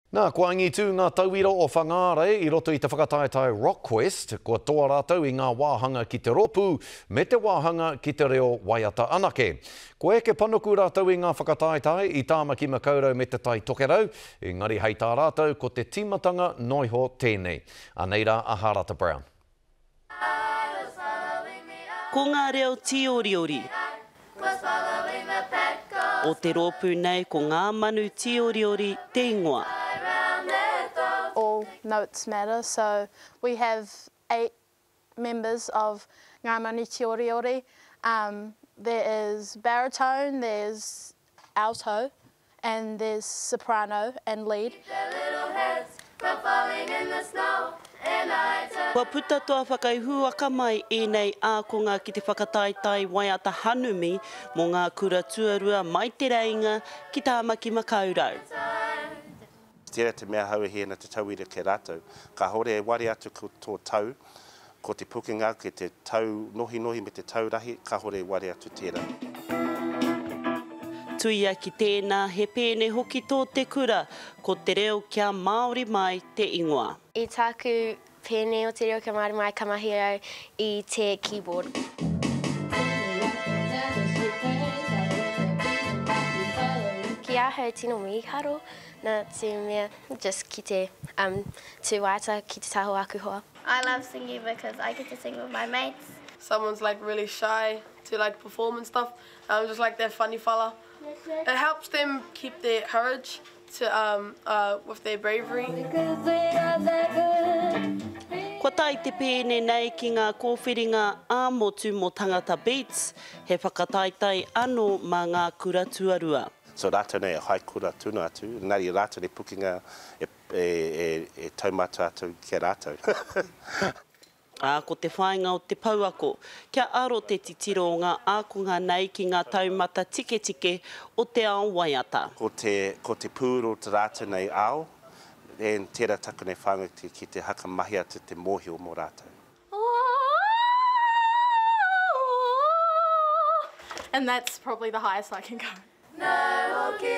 Nā, kua angitū ngā tauira o Whangārei i roto i te whakataetae Rockquest, kua toa rātou i ngā wāhanga ki te rōpū me te wāhanga ki te reo waiata anake. Kua eke panuku rātou i ngā whakataetae i Tāmaki Makaurau me Te Tai Tokerau, engari hei tā rātou ko te tīmatanga noiho tēnei. Anei rā a Harata Brown. Ko ngā reo tīoriori. O te rōpū nei ko Ngā Manu Tīoriori te ingoa. All notes matter, so we have eight members of Ngā Manu Tīoriori. Um, there is baritone, there's alto, and there's soprano and lead. Kua puta toa whakaihuwaka mai ēnei ākonga ki te whakataetae waiata hanumi mō ngā kura tuarua mai Te Reinga ki Tāmaki Makaurau. Tērā te mea ahau e hē ana te tauira ki a rātou. Kāore e ware atu ko tō tau, ko te pukenga ki te tau nohinohi me te tau rahi, kāore e ware atu tērā. Tuia ki tēnā, he pēne hoki tō te kura, ko Te Reo Kia Māori Mai te ingoa. I tāku pēne o Te Reo Kia Māori Mai ka mahi au i te keyboard. Ki ahau tino mīharo nā te mea just ki te um tū waiata ki te taha o aku hoa. I love singing because I get to sing with my mates. Someone's like really shy to like perform and stuff and I'm just like their funny fella. It helps them keep their courage to um uh with their bravery. Kua tae te pēne nei ki ngā kōwhiringa ā-motu mō Tangata Beats, he whakataetae anō mā ngā kura tuarua. So rātou nei e hai kura tuna atu, engari rātou nei pukenga e e taumata atu ki a rātou. Ā, ko te whāinga o te pouako, kia aro te titiro o ngā ākonga nei ki ngā taumata tiketike o te ao waiata. Ko te, ko te pūru o te rātou nei ao, and tērā taku nei whāinga ki te hakamahi atu te mōhio mō rātou. And that's probably the highest I can go. Nau hoki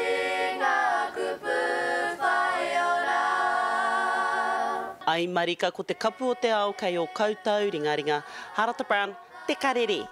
ngā kupu whaiora. Ai marika ko te kapu o te ao kei o koutou ringaringa. Harata Brown, Te Karere.